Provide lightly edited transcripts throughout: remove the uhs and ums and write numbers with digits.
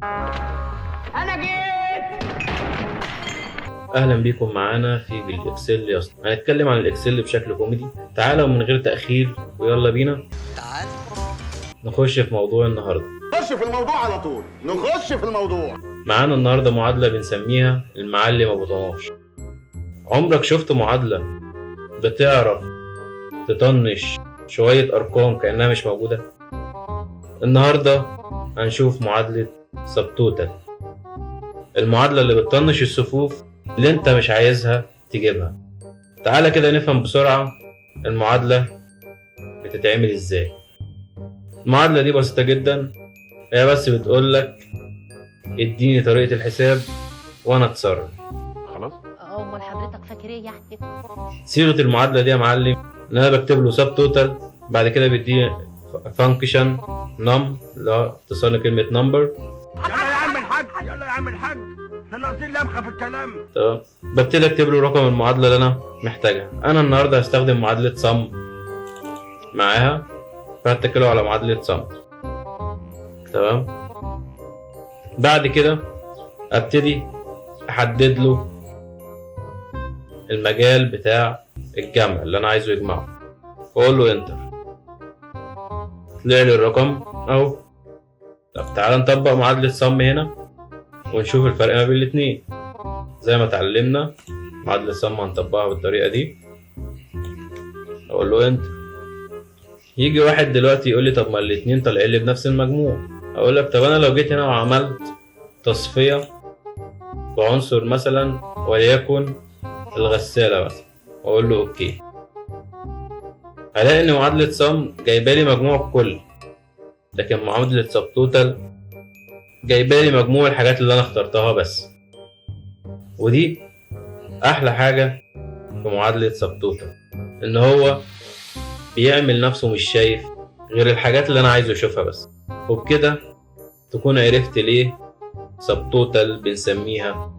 انا جيت. اهلا بيكم معانا في بال Excel يا اسطى. هنتكلم عن ال Excel بشكل كوميدي. تعالوا من غير تاخير ويلا بينا تعال نخش في موضوع النهارده. نخش في الموضوع على طول، نخش في الموضوع. معانا النهارده معادلة بنسميها المعلم ابو طناش. عمرك شفت معادلة بتعرف تطنش شوية ارقام كانها مش موجودة؟ النهارده هنشوف معادلة subtotal، المعادلة اللي بتطنش الصفوف اللي انت مش عايزها تجيبها. تعالى كده نفهم بسرعة المعادلة بتتعمل ازاي. المعادلة دي بسيطة جدا، هي بس بتقولك اديني طريقه الحساب وانا اتصرف. خلاص. امال حضرتك فاكر ايه يعني؟ صيغة المعادلة دي يا معلم ان انا بكتب له subtotal، بعد كده بيديني function num اللي هو اختصار لكلمة number. يلا يا عم الحاج، يلا يا عم الحاج، احنا ناقصين لمخه في الكلام. تمام، ببتدي اكتب له رقم المعادلة اللي انا محتاجها. انا النهارده هستخدم معادلة sum معاها، فهتكله على معادلة sum. تمام، بعد كده ابتدي احدد له المجال بتاع الجمع اللي انا عايزه يجمعه، واقول له enter. طلع لي الرقم اهو. طب تعالى نطبق معادلة sum هنا ونشوف الفرق ما بين الاتنين. زي ما اتعلمنا معادلة sum هنطبقها بالطريقة دي، اقول له enter. يجي واحد دلوقتي يقول لي طب ما الاتنين طالعين لي بنفس المجموع. اقول لك طب انا لو جيت هنا وعملت تصفية بعنصر مثلا وليكن الغسالة مثلا، واقول له okay، هلاقي ان معادلة sum جايبه لي مجموع الكل، لكن معادلة subtotal جايبه لي مجموع الحاجات اللي انا اخترتها بس. ودي احلى حاجة في معادلة subtotal، ان هو بيعمل نفسه مش شايف غير الحاجات اللي انا عايزه اشوفها بس. وبكده تكون عرفت ليه subtotal بنسميها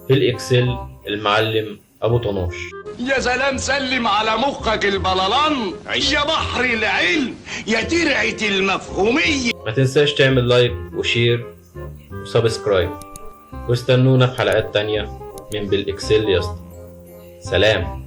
في ال Excel المعلم ابو طناش. يا سلام، سلم على مخك البلالان، يا بحر العلم، يا ترعة المفهومية. ما تنساش تعمل like و share و subscribe، واستنونا في حلقات تانية من بال Excel يا اسطى. سلام.